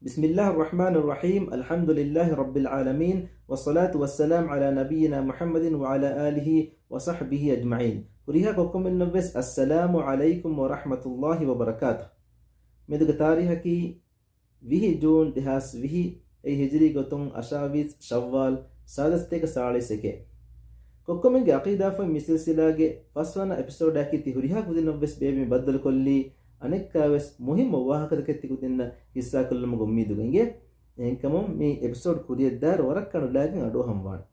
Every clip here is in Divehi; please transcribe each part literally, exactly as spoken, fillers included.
بسم الله الرحمن الرحيم، الحمد لله رب العالمين، والصلاة والسلام على نبينا محمد وعلى آله وصحبه أجمعين. ހުރިހާ ކޮއްކޮމެންނަށްވެސް އައްސަލާމު ޢަލައިކުމް ވަރަޙްމަތުﷲި ވަބަރަކާތު. މިއަދުގެ ތާރީހަކީ ވިހި ޖޫން ދެހާސް ވިހި، އެއީ ހިޖްރީ ގޮތުން އަށާވީސް ޝައްވާލް ސާދަސްތޭކަ ސާޅީސް އެކެއް. ކޮއްކޮމެންގެ ޢަޤީދާ ފޮތް މި ސިލްސިލާގެ ފަސްވަނަ އެޕިސޯޑާއެކީ ތި ހުރިހާ ކުދިންނަށްވެސް ބޭބެ މި ބައްދަލުކޮށްލީ އަނެއްކާވެސް މުހިއްމު ވާހަކަތަކެއް ތި ކުދިންނަށް ހިއްސާކޮށްލުމުގެ އުއްމީދުގައި. އެހެންކަމުން މި އެޕިސޯޑް ކުރިޔަށްދާއިރު ވަރަށް ކަނޑުލާގެން އަޑުއަހަންވާނެ.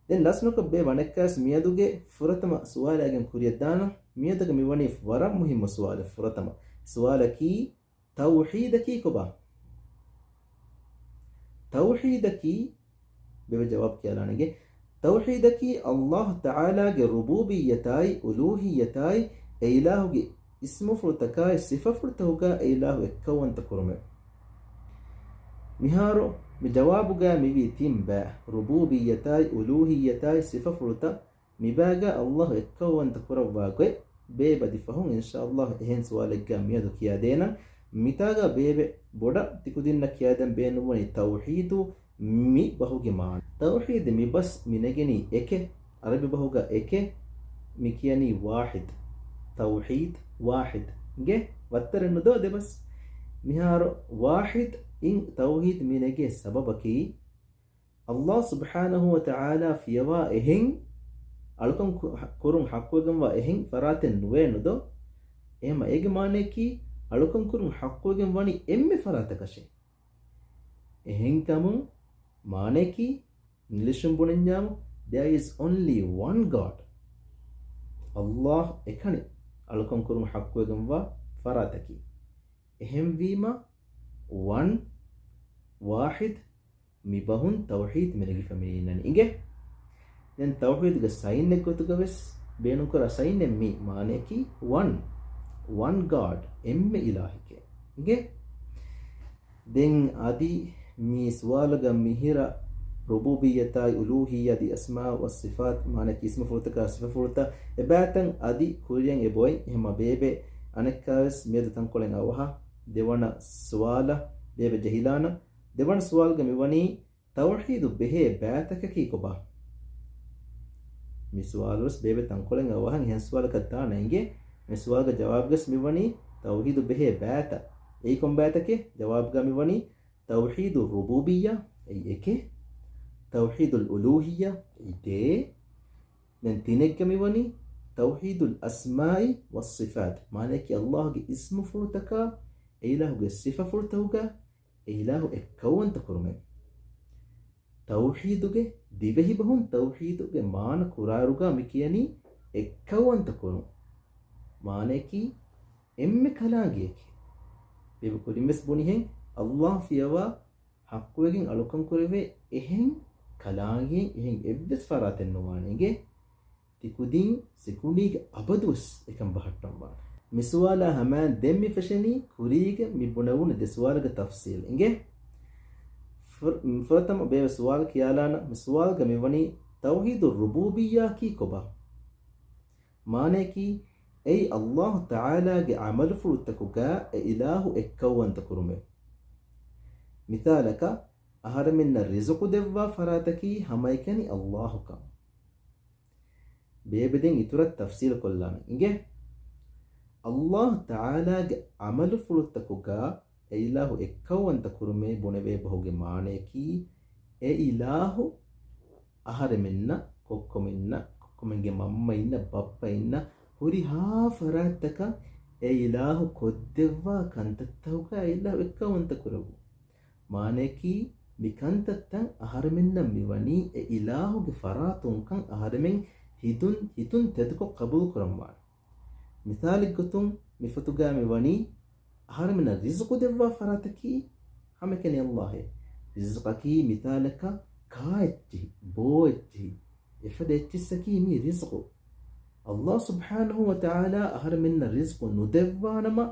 ދެން ލަސްނުކޮށް ބޭބެ އަނެއްކާވެސް މިއަދުގެ ފުރަތަމަ ސުވާލާގެން ކުރިޔަށްދާނަން. މިއަދުގެ މިވަނީ ވަރަށް މުހިއްމު ސުވާލެއް. ފުރަތަމަ ސުވާލަކީ، ތައުޙީދަކީ ކޮބާ؟ ތައުޙީދަކީ، ބޭބެ ޖަވާބު ކިޔާލާނެގެ. ތައުޙީދަކީ ﷲ ތަޢާލާގެ ރުބޫބިއްޔަތާއި އުލޫހިއްޔަތާއި އެ އިލާހުގެ އިސްމުފުޅުތަކާއި ސިފަފުޅުތަކުގަ އެ އިލާހު އެއްކައުވަންތަ ކުރުމެވެ. މިހާރު މި ޖަވާބުގަ މިވީ ތިން ބައި، ރުބޫބިއްޔަތާއި އުލޫހިއްޔަތާއި ސިފަފުޅުތައް. މިބައިގަ ﷲ އެއްކައުވަންތަ ކުރައްވާ ގޮތް ބޭބަދި ފަހުން އިންޝާﷲ އެހެން ސުވާލެއްގަ މިއަދު ކިޔާދޭނަން. މިތާގަ ބޭބެ ބޮޑަށް ތިކުދިންނަށް ކިޔާދޭން ބޭނުންވަނީ ތައުޙީދު މި ބަހުގެ މާނަ. ތައުޙީދު މި ބަސް މި ނެގެނީ އެކެއް، ޢަރަބި ބަހުގަ އެކެއް މި ކިޔަނީ ވާޙިދު. ތައުޙީދު ވާޙިދު ގެ ވައްތަރެއް ނުދޯ ދެބަސް. މިހާރު ވާޙިދު އިން ތައުޙީދު މި ނެގޭ ސަބަބަކީ، ﷲ ސުބްޙާނަހޫ ވަތަޢާލާ ފިޔަވާ އެހެން، އަޅުކަން ކު-، ކުރުން ޙައްޤުވެގެންވާ އެހެން ފަރާތެއް ނުވޭ ނުދޯ؟ އެހެމަ އޭގެ މާނަޔަކީ، އަޅުކަން ކުރުން ޙައްޤުވެގެން ވަނީ އެންމެ ފަރާތަކަށޭ. އެހެންކަމުން މާނަޔަކީ، އިނގްލިޝުން ބުނަންޏާމު، there is only one God. ﷲ އެކަނި އަޅުކަން ކުރުން ޙައްޤުވެގެންވާ ފަރާތަކީ. އެހެންވީމަ، ވަން، ވާޙިދު، މި ބަހުން ތައުޙީދު މި ނެގިފަ މި އިންނަނީ. އިނގޭ؟ ދެން ތައުޙީދުގެ ސައިންއެއް ގޮތުގަވެސް ބޭނުންކުރާ ސައިންއެއް މީ، މާނަޔަކީ ވަން، ވަން ގާޑް، އެންމެ އިލާހެކޭ. އިނގޭ؟ ދެން އަދި މި ސުވާލުގަ މިހިރަ ރުބޫބިއްޔަތާއި އުލޫހިއްޔަ އަދި އަސްމާ ވައްސިފާތު، މާނަޔަކީ އިސްމުފުޅުތަކާ ސިފަފުޅުތައް، އެބައިތަން އަދި ކުރިޔަށް އެބޮތް. އެހެމަ ބޭބެ އަނެއްކާވެސް މިއަދު ތަންކޮޅެއް އަވަހަށް ދެވަނަ ސުވާލަށް ބޭބެ ޖެހިލާނަން. ދެވަނަ ސުވާލުގަ މިވަނީ، ތައުޙީދު ބެހޭ ބައިތަކަކީ ކޮބާ؟ މި ސުވާލުވެސް ބޭބެ ތަންކޮޅެއް އަވަހަށް އެހެން ސުވާލަކަށް ދާނަން އިނގޭ. މި ސުވާލުގެ ޖަވާބުގަސް މިވަނީ ތައުޙީދު ބެހޭ ބައިތައް. އެއީ ކޮން ބައިތަކެއް؟ ޖަވާބުގަ މިވަނީ ތައުޙީދު ރުބޫބިއްޔާ، އެއީ އެކެއް. ތައުޙީދުލް އުލޫހިއްޔާ، އެއީ ދޭއް. ދެން ތިނެއްގަ މިވަނީ ތައުޙީދުލް އަސްމާއި ވައްސިފާތު، މާނަޔަކީ ﷲގެ އިސްމުފުޅުތަކާ އެ އިލާހުގެ ސިފަފުޅުތަކުގަ އެ އިލާހު އެއްކައުވަންތަ ކުރުމެވެ. ތައުޙީދުގެ ދިވެހިބަހުން ތައުޙީދުގެ މާނަ ކުރާއިރުގަ މި ކިޔަނީ އެއްކައުވަންތަ ކުރުން. މާނަޔަކީ އެންމެ ކަލާނގެއެކޭ. ބޭބެ ކުރިންވެސް ބުނިހެން، ﷲ ފިޔަވާ ޙައްޤުވެގެން އަޅުކަން ކުރެވޭ އެހެން ކަލާނގެއެއް އެހެން އެއްވެސް ފަރާތެއް ނުވާނެ އިނގޭ. ތި ކުދިން ސިކުނޑީގެ އަބަދުވެސް އެކަން ބަހައްޓަންވާނެ. މި ސުވާލާ ހަމައިން ދެން މި ފެށެނީ ކުރީގެ މި ބުނެވުނު ދެ ސުވާލުގެ ތަފްސީލް އިނގޭ. ފުރ-، ފުރަތަމަ ބޭބެ ސުވާލު ކިޔާލާނަން. މި ސުވާލުގަ މިވަނީ، ތައުޙީދު ރުބޫބިއްޔާއަކީ ކޮބާ؟ މާނަޔަކީ، އެއީ ﷲ ތަޢާލާގެ ޢަމަލުފުޅުތަކުގަ އެ އިލާހު އެއްކައުވަންތަ ކުރުމެވެ. މިސާލަކަށް، އަހަރެމެންނަށް ރިޒުޤު ދެއްވާ ފަރާތަކީ ހަމައެކަނި ﷲ ކަން. ބޭބެ ދެން އިތުރަށް ތަފްސީލު ކޮށްލާނަން އިނގޭ. ﷲ ތަޢާލާގެ ޢަމަލުފުޅުތަކުގަ އެ އިލާހު އެއްކައުވަންތަ ކުރުމޭ ބުނެވޭ ބަހުގެ މާނަޔަކީ، އެ އިލާހު އަހަރެމެންނަށް، ކޮއްކޮމެންނަށް، ކޮއްކޮމެންގެ މަންމައިންނަށް، ބައްޕައިންނަށް، ހުރިހާ ފަރާތްތަކަށް އެ އިލާހު ކޮށްދެއްވާ ކަންތައްތަކުގަ އެ އިލާހު އެއްކައުވަންތަ ކުރެއްވުން. މާނަޔަކީ، މި ކަންތައްތައް އަހަރެމެންނަށް މިވަނީ އެ އިލާހުގެ ފަރާތުންކަން އަހަރެމެން ހިތުން، ހިތުން ތެދުކޮށް ޤަބޫލު ކުރަންވާނެ. މިސާލެއްގޮތުން، މި ފޮތުގަ މިވަނީ އަހަރެމެންނަށް ރިޒުޤު ދެއްވާ ފަރާތަކީ ހަމައެކަނި ﷲ. ރިޒުޤަކީ މިސާލަކަށް ކާ އެއްޗިހި، ބޯ އެއްޗިހި، އެފަދަ އެއްޗިއްސަކީ މީ ރިޒުޤު. ﷲ ސުބްޙާނަހޫ ވަތަޢާލާ އަހަރެމެންނަށް ރިޒުޤު ނުދެއްވާނަމަ،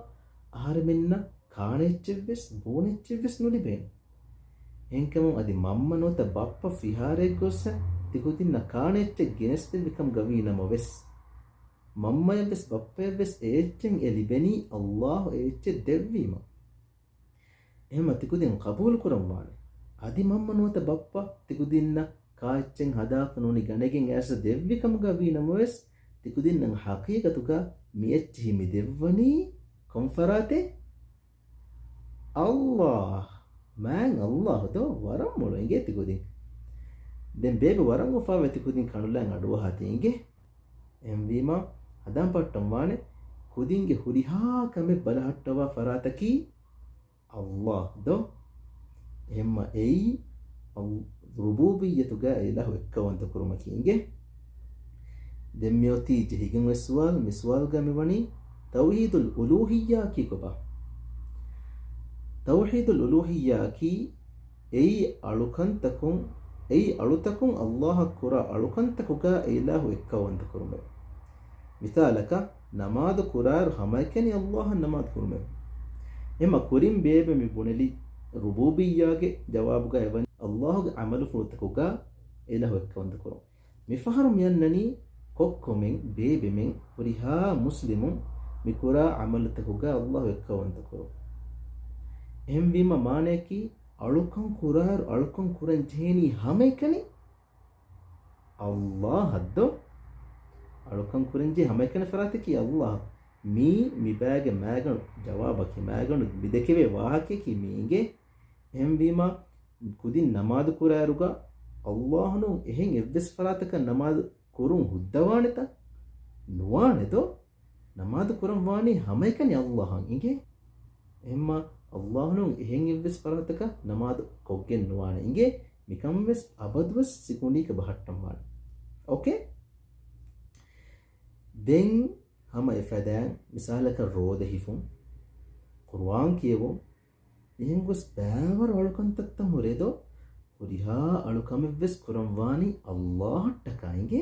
އަހަރެމެންނަށް ކާނެ އެއްޗެއްވެސް، ބޯނެ އެއްޗެއްވެސް ނުލިބޭނެ. އެހެންކަމުން އަދި މަންމަ ނުވަތަ ބައްޕަ ފިހާރައަށް ގޮއްސަ ތިކުދިންނަށް ކާނެ އެއްޗެއް ގެނެސްދެއްވި ކަމުގަ ވީ ނަމަވެސް، މަންމަޔަށްވެސް ބައްޕަޔަށްވެސް އެ އެއްޗެއް އެ ލިބެނީ ﷲ އެ އެއްޗެއް ދެއްވީމަ. އެހެމަ ތިކުދިން ޤަބޫލު ކުރަން ވާނެ. އަދި މަންމަ ނުވަތަ ބައްޕަ ތިކުދިންނަށް ކާއެއްޗެއް ހަދާފަ ނޫނީ ގަނެގެން އައިސް ދެއްވި ކަމުގަ ވީ ނަމަވެސް، ތިކުދިންނަށް ޙަޤީޤަތުގަ މި އެއްޗިހި މި ދެއްވަނީ ކޮން ފަރާތެއް؟ ﷲ. މާތް ﷲ ދޯ ވަރަށް މޮޅު އިނގޭ ތިކުދިން. ދެން ބޭބެ ވަރަށް އުފާވެ ތިކުދިން ކަނުލާ އަޑުއަހާތީ އިނގޭ. އެހެންވީމަ، ހަނދާން ޕައްޓަން ވާނެ، ކުދިންގެ ހުރިހާ ކަމެއް ބަލަހައްޓަވާ ފަރާތަކީ ﷲ ދޯ؟ އެހެންމަ އެއީ ރުބޫބިއްޔަތުގަ އިލާހު އެއްކައުވަންތަ ކުރުމަކީ އިނގޭ. ދެން މިއޮތީ ޖެހިގެން އޮތް ސުވާލު، މި ސުވާލުގަ މިވަނީ ތައުޙީދުލް އުލޫހިއްޔާއަކީ ކޮބާ؟ ތައުޙީދުލް އުލޫހިއްޔާއަކީ އެއީ އަޅުކަންތަކުން، އެއީ އަޅުތަކުން ﷲ އަށް ކުރާ އަޅުކަންތަކުގަ އެ އިލާހު އެއްކައުވަންތަ ކުރުމެވެ. މިސާލަކަށް، ނަމާދު ކުރާއިރު ހަމައެކަނި ﷲ އަށް ނަމާދު ކުރުމެވެ. އެމަ ކުރިން ބޭބެ މި ބުނެލި ރުބޫބިއްޔާގެ ޖަވާބުގަ އެވަނީ ﷲ ގެ ޢަމަލުފުޅުތަކުގަ އެ އިލާހު އެއްކައުވަންތަ ކުރުން. މިފަހަރު މިއަންނަނީ ކޮއްކޮމެން، ބޭބެމެން، ހުރިހާ މުސްލިމުން މިކުރާ ޢަމަލުތަކުގަ ﷲ އެއްކައުވަންތަ ކުރުން. އެހެންވީމަ މާނަޔަކީ އަޅުކަން ކުރާއިރު އަޅުކަން ކުރަން ޖެހޭނީ ހަމައެކަނި ﷲ އަށްދޯ؟ އަޅުކަން ކުރަން ޖެހޭ ހަމައެކަނި ފަރާތަކީ ﷲ. މީ މިބައިގެ މައިގަނޑު ޖަވާބަކީ، މައިގަނޑު މިދެކެވޭ ވާހަކަޔަކީ މީ އިނގޭ. އެހެންވީމަ، ކުދިން ނަމާދު ކުރާއިރުގަ ﷲ ނޫން އެހެން އެއްވެސް ފަރާތަކަށް ނަމާދު ކުރުން ހުއްދަވާނެތަ؟ ނުވާނެ ދޯ؟ ނަމާދު ކުރަން ވާނީ ހަމައެކަނި ﷲ އަށް އިނގޭ. އެހެންމަ ﷲ ނޫން އެހެން އެއްވެސް ފަރާތަކަށް ނަމާދު ކޮށްގެން ނުވާނެ އިނގޭ. މިކަންވެސް އަބަދުވެސް ސިކުނޑީގަ ބަހައްޓަން ވާނެ. އޯކޭ؟ ދެން ހަމަ އެފަދައިން މިސާލަކަށް ރޯދަ ހިފުން، ޤުރުއާން ކިޔެވުން، އެހެން ގޮސް ބައިވަރު އަޅުކަންތައްތައް ހުރޭ ދޯ؟ ހުރިހާ އަޅުކަމެއްވެސް ކުރަން ވާނީ ﷲ އަށްޓަކާ އިނގޭ.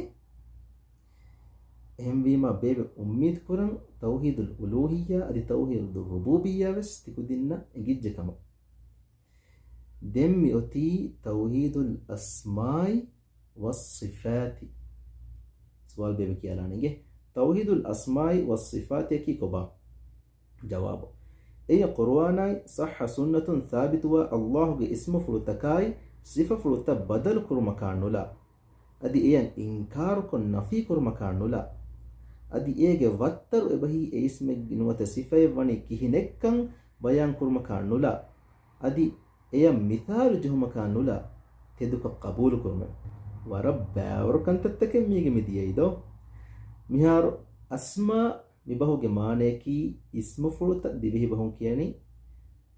އެހެންވީމަ ބޭބެ އުއްމީދު ކުރަން ތައުޙީދުލް އުލޫޙިއްޔާ އަދި ތައުޙީދުއް ރުބޫބިއްޔާ ވެސް ތިކުދިންނަށް އެނގިއްޖެ ކަމަށް. ދެން މި އޮތީ ތައުޙީދުލް އަސްމާއި ވައްޞިފާތި. ސުވާލު ބޭބެ ކިޔާލާނެ އިނގޭ. ތައުޙީދުލް އަސްމާއި ވައްޞިފާތިއަކީ ކޮބާ؟ ޖަވާބު. އެއީ ޤުރުއާނާއި ޞައްޙަ ސުންނަތުން ސާބިތުވާ ﷲ ގެ އިސްމުފުޅުތަކާއި ސިފަފުޅުތައް ބަދަލު ކުރުމަކާ ނުލާ، އަދި އެޔަށް އިންކާރުކޮށް ނަފީ ކުރުމަކާ ނުލާ، އަދި އޭގެ ވައްތަރު އެބަހީ އެ އިސްމެއްގެ ނުވަތަ ސިފައެއް ވަނީ ކިހިނެއްކަން ބަޔާން ކުރުމަކާ ނުލާ، އަދި އެޔަށް މިސާލު ޖެހުމަކާ ނުލާ، ތެދުކޮށް ޤަބޫލު ކުރުމެވެ. ވަރަށް ބައިވަރު ކަންތައްތަކެއް މީގެ މި ދިޔައީ ދޯ؟ މިހާރު އަސްމާ މި ބަހުގެ މާނަޔަކީ އިސްމުފުޅުތައް، ދިވެހި ބަހުން ކިޔަނީ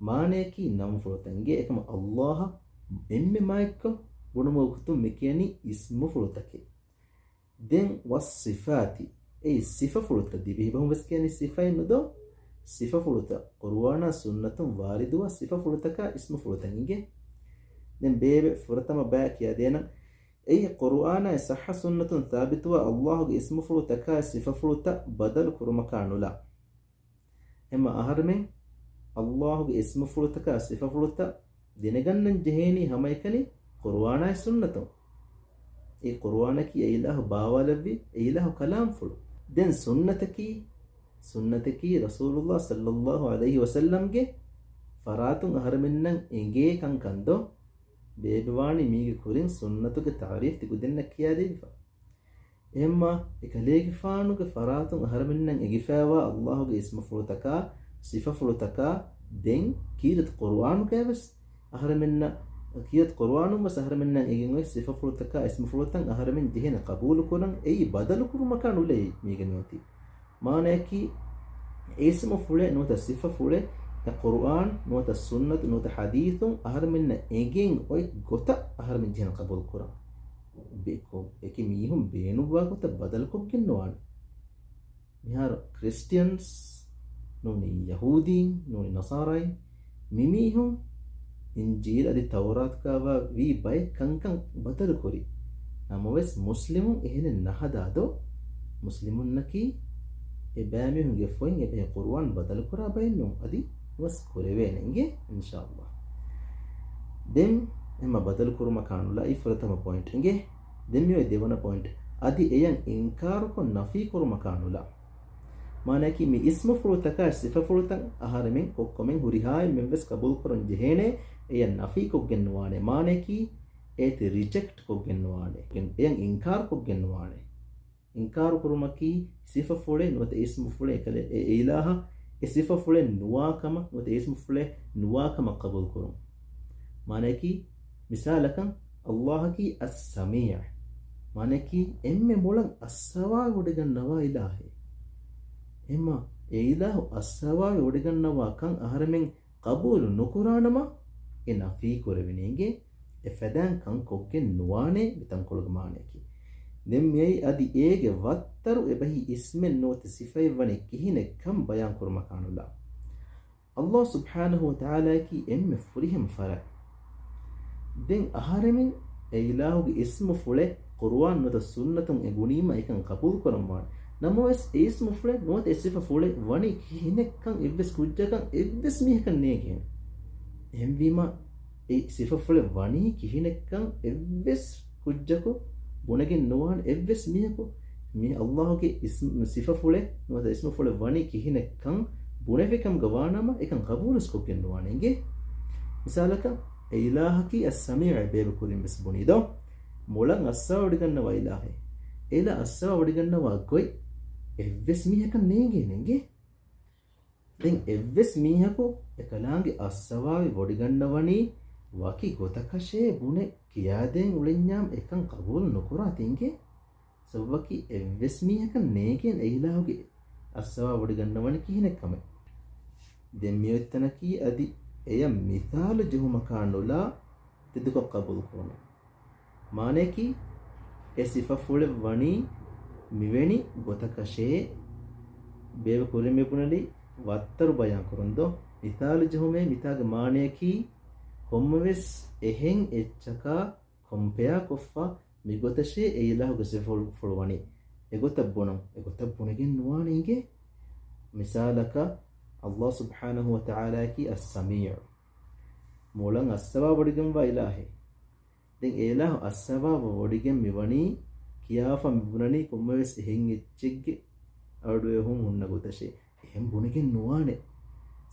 މާނަޔަކީ ނަންފުޅުތައް އިނގޭ. އެކަމަ ﷲ އަށް އެންމެ މާތްކޮށް ބުނުމުގެ ގޮތުން މި ކިޔަނީ އިސްމުފުޅުތަކޭ. ދެން ވައްޞިފާތި، އެއީ ސިފަފުޅުތައް، ދިވެހި ބަހުން ވެސް ކިޔަނީ ސިފައެއް ނުދޯ؟ ސިފަފުޅުތައް، ޤުރުއާނާ ސުންނަތުން ވާރިދުވާ ސިފަފުޅުތަކާ އިސްމުފުޅުތައް އިނގޭ. ދެން ބޭބެ ފުރަތަމަ ބަޔަށް ކިޔާދޭނަން. އެއީ ޤުރުއާނާއި ޞައްޙަ ސުންނަތުން ސާބިތުވާ ﷲ ގެ އިސްމުފުޅުތަކާއި ސިފަފުޅުތައް ބަދަލު ކުރުމަކާ ނުލާ. އެމަ އަހަރެމެން ﷲ ގެ އިސްމުފުޅުތަކާ ސިފަފުޅުތައް ދެނެގަންނަން ޖެހޭނީ ހަމައެކަނި ޤުރުއާނާއި ސުންނަތުން. އެ ޤުރުއާނަކީ އެ އިލާހު ބާވާލެއްވި އެ އިލާހު ކަލާމްފުޅު. ދެން ސުންނަތަކީ، ސުންނަތަކީ ރަސޫލުﷲ ޞައްލަﷲ ޢަލައިހި ވަސައްލަމްގެ ފަރާތުން އަހަރެމެންނަށް އެނގޭ ކަންކަން ދޯ؟ ބޭބެ ވާނީ މީގެ ކުރިން ސުންނަތުގެ ތަޢުރީފް ތިކުދިންނަށް ކިޔާދެވިފަ. އެހެންމާ، އެކަލޭގެފާނުގެ ފަރާތުން އަހަރެމެންނަށް އެނގިފައިވާ ﷲ ގެ އިސްމުފުޅުތަކާ، ސިފަފުޅުތަކާ ދެން ކީރިތި ޤުރުއާނުގައިވެސް އަހަރެމެންނަށް، ކީރިތި ޤުރުއާނުން ވެސް އަހަރެމެންނަށް އެނގެން އޮތް ސިފަފުޅުތަކާ އިސްމުފުޅުތައް އަހަރެމެން ޖެހޭނެ ޤަބޫލު ކުރަން، އެއީ ބަދަލު ކުރުމަކާ ނުލައި މީގެ މިއޮތީ. މާނަޔަކީ، އިސްމުފުޅެއް ނުވަތަ ސިފަފުޅެއް އެ ޤުރުއާން ނުވަތަ ސުންނަތު ނުވަތަ ޙަދީޘުން އަހަރެމެންނަށް އެނގެން އޮތް ގޮތަށް އަހަރެމެން ޖެހޭނެ ޤަބޫލު ކުރަން. ބޭ-، ކޮ-، އެކި މީހުން ބޭނުންވާ ގޮތަށް ބަދަލުކޮށްގެން ނުވާނެ. މިހާރު ކްރިސްޓިއަންސް ނޫނީ ޔަހޫދީން ނޫނީ ނަޞާރާއިން، މި މީހުން އިންޖީލް އަދި ތައުރާތުގައިވާ ވީ ބައެއް ކަންކަން ބަދަލުކުރި. ނަމަވެސް މުސްލިމުން އެހެނެއް ނަހަދާ ދޯ؟ މުސްލިމުންނަކީ އެބައިމީހުންގެ ފޮތް އެބަހޭ ޤުރުއާން ބަދަލުކުރާ ބައެއް ނޫން. އަދި ނުވަސް ކުރެވޭނެ އިނގޭ، އިންޝާﷲ. ދެން އެމަ ބަދަލު ކުރުމަކާ ނުލައި ފުރަތަމަ ޕޮއިންޓް އިނގޭ. ދެން މިއޮތް ދެވަނަ ޕޮއިންޓް. އަދި އެޔަށް އިންކާރުކޮށް ނަފީ ކުރުމަކާ ނުލާ. މާނައަކީ މި އިސްމުފުޅުތަކާ ސިފަފުޅުތައް އަހަރެމެން ކޮއްކޮމެން ހުރިހާއެއްމެން ވެސް ޤަބޫލުކުރަން ޖެހޭނެ، އެޔަށް ނަފީކޮށްގެން ނުވާނެ. މާނައަކީ އޭތި ރިޖެކްޓް ކޮށްގެން ނުވާނެ. އެޔަށް އިންކާރު ކޮށްގެން ނުވާނެ. އިންކާރު ކުރުމަކީ ސިފަފުޅެއް ނުވަތަ އިސްމުފުޅެއް އެކަލެ-، އެ އިލާހަށް އެ ސިފަފުޅެއް ނުވާ ކަމަށް ނުވަތަ އިސްމުފުޅެއް ނުވާ ކަމަށް ޤަބޫލު ކުރުން. މާނައަކީ، މިސާލަކަށް، ﷲ އަކީ އައްސަމީޢު. މާނައަކީ، އެންމެ މޮޅަށް އައްސަވާވޮޑިގަންނަވާ އިލާހެއް. އެހެންމަ، އެ އިލާހު އައްސަވާވެ ވޮޑިގަންނަވާ ކަން އަހަރެމެން ޤަބޫލު ނުކުރާނަމަ، އެ ނަފީ ކުރެވެނީގެ އެ ފަދައިން ކަން ކޮށްގެން ނުވާނެ މި ތަންކޮޅުގެ މާނައަކީ. ދެން މިއީ އަދި އޭގެ ވައްތަރު އެބަހީ އިސްމެއް ނުވަތަ ސިފައެއް ވަނީ ކިހިނެއްކަން ބަޔާން ކުރުމަކާނުލާ. ﷲ ސުބްޙާނަހޫ ވަތަޢާލާއަކީ އެންމެ ފުރިހަމަ ފަރާތް. ދެން އަހަރެމެން އެ އިލާހުގެ އިސްމުފުޅެއް ޤުރުއާން ނުވަތަ ސުންނަތުން އެ ބުނީމަ އެކަން ޤަބޫލު ކުރަންވާނެ. ނަމަވެސް އެ އިސްމުފުޅެއް ނުވަތަ އެ ސިފަފުޅެއް ވަނީ ކިހިނެއްކަން އެއްވެސް ކުއްޖަކަށް އެއްވެސް މީހަކަށް ނޭނގޭނެ. އެހެންވީމަ، އެ ސިފަފުޅެއް ވަނީ ކިހިނެއްކަން އެއްވެސް ކުއްޖަކު ބުނެގެން ނުވާނެ. އެއްވެސް މީހަކު މި ﷲ ގެ އިސްމު-، ސިފަފުޅެއް ނުވަތަ އިސްމުފުޅެއް ވަނީ ކިހިނެއްކަން ބުނެފިކަމުގަ ވާނަމަ، އެކަން ޤަބޫލުވެސް ކޮށްގެން ނުވާނެ އިނގޭ. މިސާލަކަށް، އެ އިލާހަކީ އައްސަމީޢު ބޭބެ ކުރިން ވެސް ބުނީ ދޯ. މޮޅަށް އައްސަވާ ވޮޑިގަންނަވާ އިލާހެއް. އެ އިލާހު އައްސަވާ ވޮޑިގަންނަވާ ގޮތް އެއްވެސް މީހަކަށް ނޭނގޭނެ އިނގޭ. ދެން އެއްވެސް މީހަކު އެކަލާނގެ އައްސަވާވެ ވޮޑިގަންނަވަނީ ވަކި ގޮތަކަށޭ ބުނެ ކިޔާދޭން އުޅެންޏާމު އެކަން ޤަބޫލު ނުކުރާތި އިނގޭ. ސަބަބަކީ އެއްވެސް މީހަކަށް ނޭނގޭނެ އެ އިލާހުގެ އައްސަވާ ވޮޑިގަންނަވަނީ ކިހިނެއްކަމެއް. ދެން މިއޮތްތަނަކީ އަދި އެޔަށް މިސާލު ޖެހުމަކާ ނުލާ ތެދުކޮށް ޤަބޫލު ކުރުމެއް. މާނައަކީ، އެ ސިފަފުޅެއް ވަނީ މިވެނި ގޮތަކަށޭ ބޭބެ ކުރިން މި ބުނެލި ވައްތަރު ބަޔާން ކުރުން ދޯ. މިސާލު ޖެހުމޭ، މިތާގެ މާނައަކީ، ކޮންމެވެސް އެހެން އެއްޗަކާ ކޮމްޕެއާ ކޮށްފަ މިގޮތަށޭ އެ އިލާހުގެ ސިފަފުޅު ވަނީ. އެގޮތަށް ބުނުން، އެގޮތަށް ބުނެގެން ނުވާނެ އިނގޭ. މިސާލަކަށް، ﷲ ސުބްޙާނަހޫ ވަތަޢާލާއަކީ އައްސަމީޢު. މޮޅަށް އައްސަވާ ވޮޑިގެންވާ އިލާހެއް. ދެން އެ އިލާހު އައްސަވާ ވޮޑިގެން މިވަނީ ކިޔާފަ މިބުނަނީ ކޮންމެވެސް އެހެން އެއްޗެއްގެ އަޑުއެހުން ހުންނަ ގޮތަށޭ. އެހެން ބުނެގެން ނުވާނެ.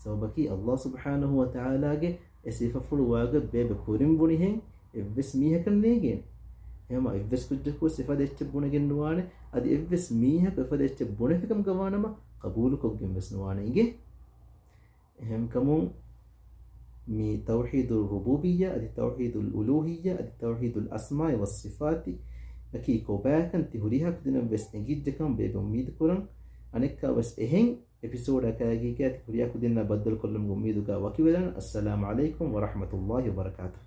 ސަބަބަކީ ﷲ ސުބްޙާނަހޫ ވަތަޢާލާގެ އެ ސިފަފުޅު ވާގޮތް ބޭބެ ކުރިން ބުނިހެން އެއްވެސް މީހަކަށް ނޭނގޭނެ. އެހެންވީމަ އެއްވެސް ކުއްޖަކު ސިފަ ދޭ އެއްޗެއް ބުނެގެން ނުވާނެ. އަދި އެއްވެސް މީހަކު އެފަދަ އެއްޗެއް ބުނެފިކަމުގަ ވާނަމަ ޤަބޫލުކޮށްގެން ވެސް ނުވާނެ އިނގޭ. އެހެންކަމުން މި ތައުޙީދު ރުބޫބިއްޔާ އަދި ތައުޙީދު އުލޫހިއްޔާ އަދި ތައުޙީދު އަސްމާއި ވައްޞިފާތި އަކީ ކޮބާކަން ތި ހުރިހާ ކުދިންނަށް ވެސް އެނގިއްޖެކަމަށް ބޭބެ އުއްމީދު ކުރަން. އަނެއްކާވެސް އެހެން އެޕިސޯޑަކާއިގެ ތި ހުރިހާ ކުދިންނާ ބައްދަލުކޮށްލުމުގެ އުއްމީދުގަ ވަކިވެލަން. އައްސަލާމު ޢަލައިކުމް ވަރަޙްމަތުﷲި ވަބަރަކާތުހު.